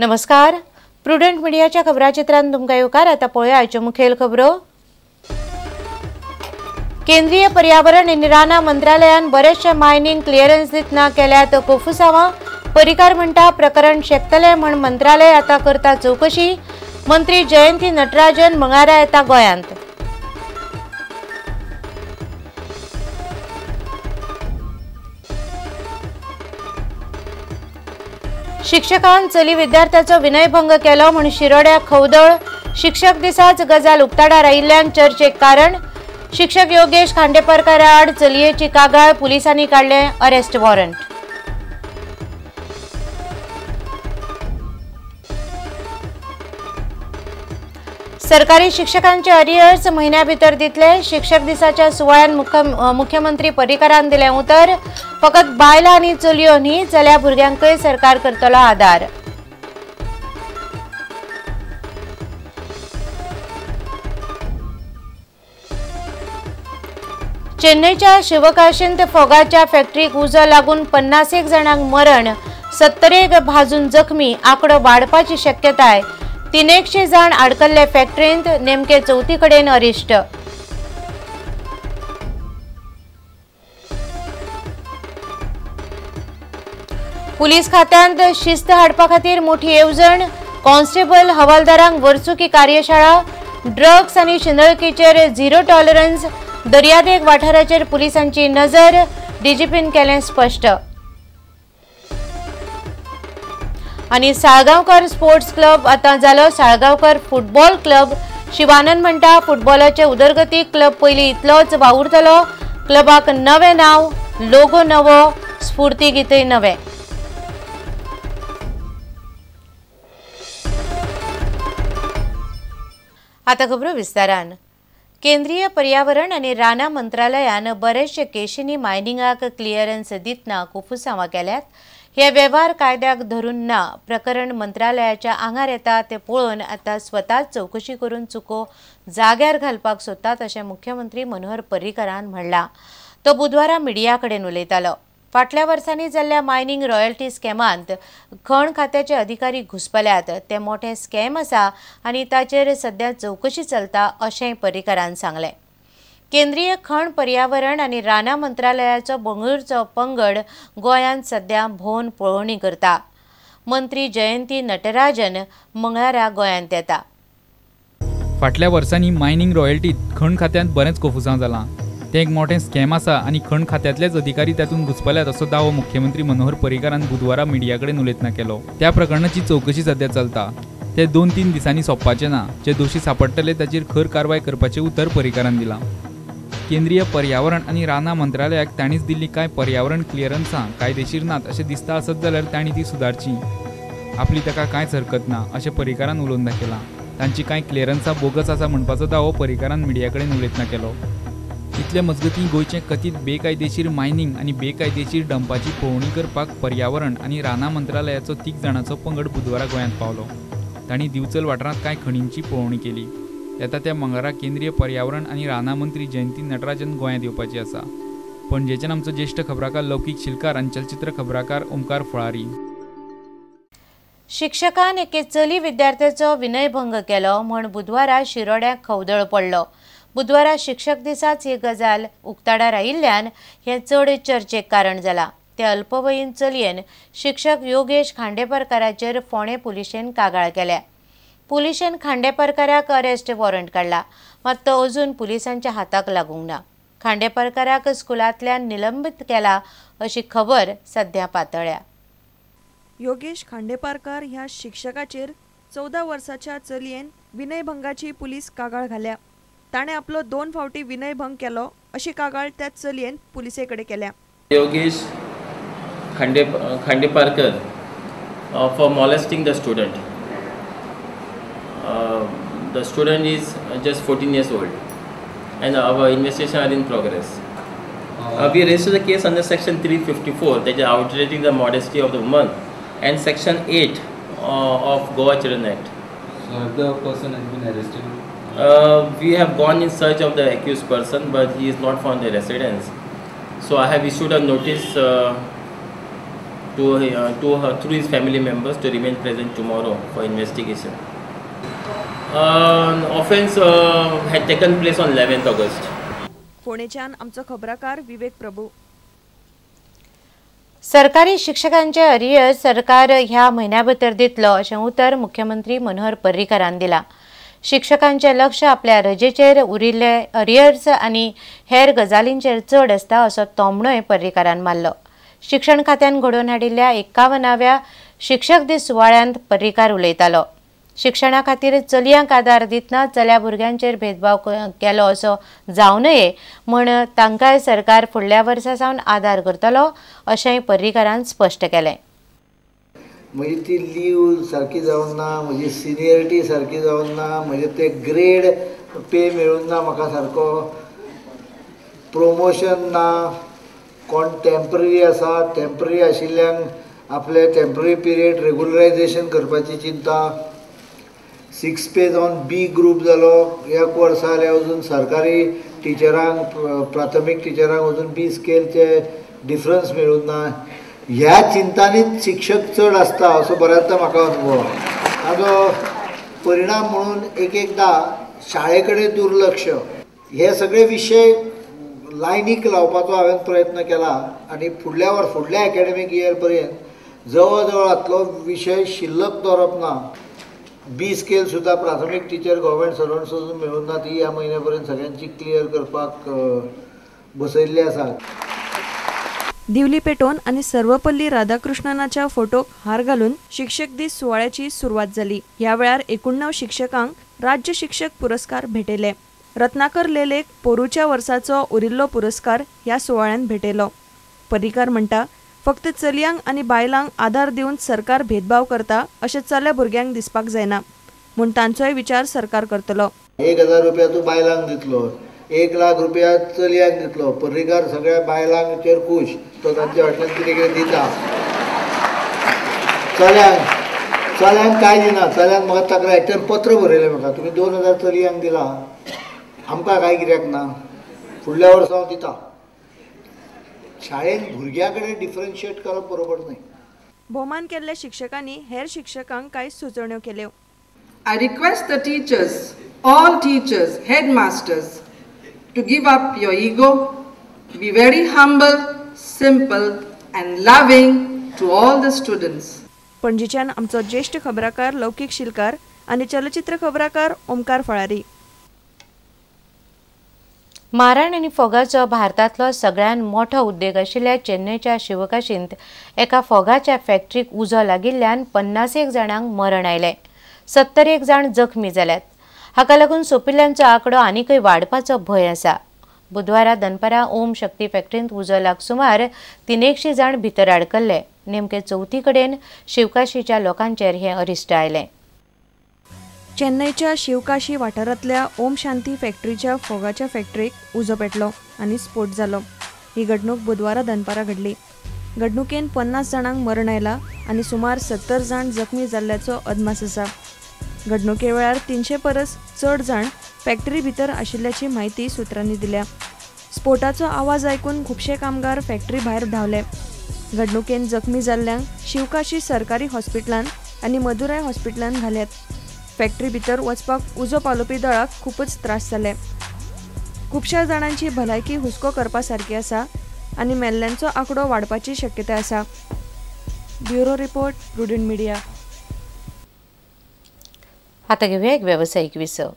नमस्कार, प्रुडंट मीडियाच्या खबराचित्रांत तुमकां येवकार. आतां पळोवया आयच्यो मुखेल खबरो. केंद्रीय पर्यावरण आनी रानां मंत्रालयान बरेचशे मायनिंग क्लियरन्स दितना केल्यात कोफुसांवां. पर्रीकार म्हणटा प्रकरण शेकतलें म्हण मंत्रालय आतां करता चवकशी. मंत्री जयंती नटराजन मंगळारा येता गोंयांत. शिक्षकान चली विद्यार्थ्याचो विनयभंग केलो म्हूण शिरोड्याक खवदळ. शिक्षक दिसाच गजाल उक्ताडार आयिल्ल्यान चर्चेक कारण. शिक्षक योगेश खांडेपारकारा आड चलयेची कागाळ, पुलिसांनी काडलें अरेस्ट वॉरंट. सरकारी शिक्षकांचे अरियर्स म्हयन्या भितर दितले. शिक्षक दिसाच्या सुवाळ्यान मुख्यमंत्री पर्रीकारान दिलें उतर. फकत बायलां आनी चलयो न्ही जाल्यार भुरग्यांकय सरकार करतलो आदार. चेन्नईच्या शिवकाशींत फोगाच्या फॅक्टरीक उजो लागून 50 जाणांक मरण, 70 भाजून जखमी. आंकडो वाडपाची शक्यताय. 300 जाण आडकल्ले फॅक्टरींत, नेमके चवथी कडेन अरिश्ट. पुलीस खात्यांत शिस्त हाडपा खातीर मोठी येवजण. कॉन्स्टेबल हवालदारांक वर्सुकी कार्यशाळा. ड्रग्स आनी शिंदळकीचेर झिरो टॉलरन्स. दर्यादेग वाठाराचेर पुलिसांची नजर, डीजीपीन केलें स्पश्ट. आनी साळगांवकर स्पोर्ट्स क्लब आतां जालो साळगांवकर फुटबॉल क्लब. शिवानंद म्हणटा फुटबॉलाचे उदरगतीक क्लब पयलीं इतलोच वावुरतलो. क्लबाक नवें नांव, लोगो नवो, स्फूर्ती गीतय नवें. आतां खबरो विस्तारान. केंद्रीय पर्यावरण आनी रानां मंत्रालयान बरेचशे केशींनी मायनिंगाक क्लियरन्स दितना कोफुसांवां केल्यात. हे वेव्हार कायद्याक धरून ना. प्रकरण मंत्रालयाच्या आंगार येता ते पळोवन आतां स्वताच चवकशी करून चुको जाग्यार घालपाक सोदतात अशें मुख्यमंत्री मनोहर पर्रीकारान म्हणलां. तो बुधवारा मिडिया कडेन उलयतालो. फाटल्या वर्सांनी जाल्ल्या मायनिंग रॉयल्टी स्कॅमांत खण खात्याचे अधिकारी घुसपल्यात. ते मोठे स्कॅम आसा आनी ताचेर सध्या चवकशी चलता अशेंय पर्रीकारान सांगलें. केंद्रीय खण पर्यावरण आनी रानां मंत्रालयाचो बंगळुरूचो पंगड गोंयांत सध्या भोंवन पळोवणी करता. मंत्री जयंती नटराजन मंगळारा गोंयांत येता. फाटल्या वर्सांनी मायनिंग रॉयल्टीत खण खात्यांत बरेंच कोफुसांव जालां. तें एक मोठें स्कॅम आसा आनी खण खात्यांतलेच अधिकारी तातूंत घुसपल्यात असो दावो मुख्यमंत्री मनोहर पर्रीकारान बुधवारा मिडिया कडेन उलयतना केलो. त्या प्रकरणाची चवकशी सध्या चलता. ते 2-3 दिसांनी सोंपपाचें ना. जे दोशी सापडटले ताचेर खर कारवाय करपाचें उतर पर्रीकारान दिलां. केंद्रीय पर्यावरण आनी रानां मंत्रालयाक तांणीच दिल्ली कांय पर्यावरण क्लियरन्सां कायदेशीर नात अशें दिसता आसत जाल्यार तांणी ती सुदारची. आपली ताका कांयच हरकत ना अशें पर्रीकारान उलोवन दाखयलां. तांची कांय क्लियरन्सां बोगस आसा म्हणपाचो दावो पर्रीकारान मिडिया कडेन उलयतना केलो. इतले मजगतीं गोंयचें कथीत बेकायदेशीर मायनिंग आनी बेकायदेशीर डंपाची पळोवणी करपाक पर्यावरण आनी रानां मंत्रालयाचो 3 जाणांचो पंगड बुधवारा गोंयांत पावलो. तांणी दिवचल वाठारांत कांय खणींची पळोवणी केली. येता त्या मंगळारा केंद्रीय पर्यावरण आनी रानां मंत्री जयंती नटराजन गोंयांत येवपाची आसा. पणजेच्यान आमचो ज्येश्ठ खबराकार लौकीक शिलकार आनी चलचित्र खबराकार ओमकार फळारी. शिक्षकान एके चली विद्यार्थ्याचो विनयभंग केलो म्हूण बुधवारा शिरोड्याक खवदळ पडलो. बुधवारा शिक्षक दिसाच ही गजाल उक्ताडार आयिल्ल्यान हें चड चर्चेक कारण जालां. ते अल्पवयीन चलयेन शिक्षक योगेश खांडेपारकाराचेर फोंडें पुलिशेन कागाळ केल्या. पुलिशेन खांडेपारकाराक अरेस्ट वॉरंट काडला, मात तो अजून पुलिसांच्या हाताक लागूंक ना. खांडेपारकाराक स्कुलांतल्यान निलंबीत केला अशी खबर सध्या पातळ्या. योगेश खांडेपारकार ह्या शिक्षकाचेर 14 वर्साच्या चलयेन विनयभंगाची पुलीस कागाळ घाल्या. ताणें आपलो 2 फावटी विनयभंग केलो अशी कागाळ त्या चलयेन पुलिसे कडेन केल्या. Yogesh Khandeparkar for molesting the student. The student is just 14 years old and our investigation are in progress. We registered the case under section 354, that is outraging the modesty of the woman, and section 8 of Goa Children Act. So the person has been arrested? We have gone in search of the accused person, but he is not found in residence. So I have issued a notice to her through his family members to remain present tomorrow for investigation. Offence had taken place on 11th August. फोंडेच्यान आमचो खबराकार विवेक प्रभू. सरकारी शिक्षकांचे arrear सरकार ह्या म्हयन्या भितर दितलो अशें उतर मुख्यमंत्री मनोहर पर्रीकारान दिलां. शिक्षकांचें लक्ष आपल्या रजेचेर उरिल्ले अरियर्स आनी हेर गजालींचेर चड आसता असो तोमणोय पर्रीकारान मारलो. शिक्षण खात्यान घडोवन हाडिल्ल्या 51व्या शिक्षक दीस सुवाळ्यांत पर्रीकार उलयतालो. शिक्षणा खातीर चलयांक आदार दितना चल्या भुरग्यांचेर भेदभाव केलो असो जावं नये म्हूण तांकांय सरकार फुडल्या वर्सा सावन आदार करतलो अशेंय पर्रीकारान स्पश्ट केलें. म्हजी ती लीव सारकी जावंक ना, म्हजी सिनियरिटी सारकी जावंक ना, म्हजे ते ग्रेड पे मेळूंक ना म्हाका सारको, प्रोमोशन ना, कोण टेम्पररी आसा, टेम्पररी आशिल्ल्यांक आपले टेम्पररी पिरियड रेगुलरायजेशन करपाची चिंता, 6 पे जावन बी ग्रूप जालो एक वर्सा जाल्यार अजून सरकारी टिचरांक प्राथमीक टिचरांक अजून बी स्केलचे डिफरन्स मेळूंक ना. ह्या चिंतांनीच शिक्षक चड आसता असो बऱ्याचदा म्हाका अनुभव. ताजो परिणाम म्हणून एक एकदां शाळे कडेन दुर्लक्ष, हे सगळे विशय लायनीक लावपाचो हांवें प्रयत्न केला आनी फुडल्या वर फुडल्या एकेडमीक इयर पर्यंत जवळ जवळ हातलो विशय शिल्लक दवरप ना. बी स्केल सुद्दां प्राथमीक टिचर गव्हर्मेंट सर्वंट्स अजून मेळूंक ना, ती ह्या म्हयन्या पर्यंत सगळ्यांची क्लियर करपाक बसयल्ली आसा. दिवली पेटोवन आनी सर्वपल्ली राधाकृष्णनाच्या फोटोक हार घालून शिक्षक दीस सुवाळ्याची सुरवात जाली. ह्या वेळार 89 शिक्षकांक राज्य शिक्षक पुरस्कार भेटयले. रत्नाकर लेलेक पोरूच्या वर्साचो उरिल्लो पुरस्कार ह्या सुवाळ्यान भेटयलो. पर्रीकार म्हणटा, फक्त चलयांक आनी बायलांक आदार दिवन सरकार भेदभाव करता अशें चल्या भुरग्यांक दिसपाक जायना म्हूण तांचोय विचार सरकार करतलो. 1000 रुपया तूं बायलांक दितलो, 1 लाख रुपया चलयांक दितलो. पर्रीकार सगळ्या बायलांचेर खूश, तो तांच्या फाटल्यान कितें कितें दिता. चल्यांक चल्यांक कांय दिना. चल्यांक म्हाका तक्रार एकट्यान पत्र बरयलें म्हाका, तुमी 2000 चलयांक दिला, आमकां कांय कित्याक ना, फुडल्या वर्सा हांव दिता. शाळेन भुरग्यां कडेन डिफरन्शिएट करप बरोबर न्हय. भोवमान केल्ल्या शिक्षकांनी हेर शिक्षकांक कांय सुचोवण्यो केल्यो. I request the teachers, all teachers, headmasters, to give up your ego, be very humble, simple and loving to all the students. पणजीच्यान आमचो ज्येष्ठ खबराकार लौकीक शिलकार आनी चलचित्र खबराकार ओमकार फळारी. मारण आनी फोगाचो भारतांतलो सगळ्यांत मोठो उद्देग आशिल्ल्या चेन्नयच्या शिवकाशींत एका फोगाच्या फॅक्टरीक उजो लागिल्ल्यान 51 जाणांक मरण आयलें, 71 जाण जखमी जाल्यात. हाका लागून सोंपिल्ल्यांचो आंकडो आनीकय वाडपाचो भंय आसा. बुधवारा दनपारां ओम शक्ती फॅक्टरींत उजो लाग सुमार 300 जाण भितर आडकल्ले. नेमके चवथी कडेन शिवकाशीच्या लोकांचेर हें अरिश्ट आयलें. चेन्नयच्या शिवकाशी वाठारांतल्या ओम शांती फॅक्टरीच्या फोगाच्या फॅक्टरीक उजो पेटलो आनी स्फोट जालो. ही घडणूक बुधवारा दनपारां घडली. घडणुकेन 50 जाणांक मरण आयलां आनी सुमार 70 जाण जखमी जाल्ल्याचो अदमास आसा. घडणुके वेळार 300 परस चड जाण फॅक्टरी भितर आशिल्ल्याची म्हायती सुत्रांनी दिल्या. स्फोटाचो आवाज आयकून खुबशे कामगार फॅक्टरी भायर धांवले. घडणुकेन जखमी जाल्ल्यांक शिवकाशी सरकारी हॉस्पिटलांत आनी मदुराय हॉस्पिटलांत घाल्यात. फॅक्टरी भितर वचपाक उजो पालोवपी दळाक खूबच त्रास जाले. खुबश्या जाणांची भलायकी हुस्को करपा सारकी आसा आनी मेल्ल्यांचो आंकडो वाडपाची शक्यताय आसा. Bureau report, Prudent Media. आता घेऊया एक व्यावसायिक विसव.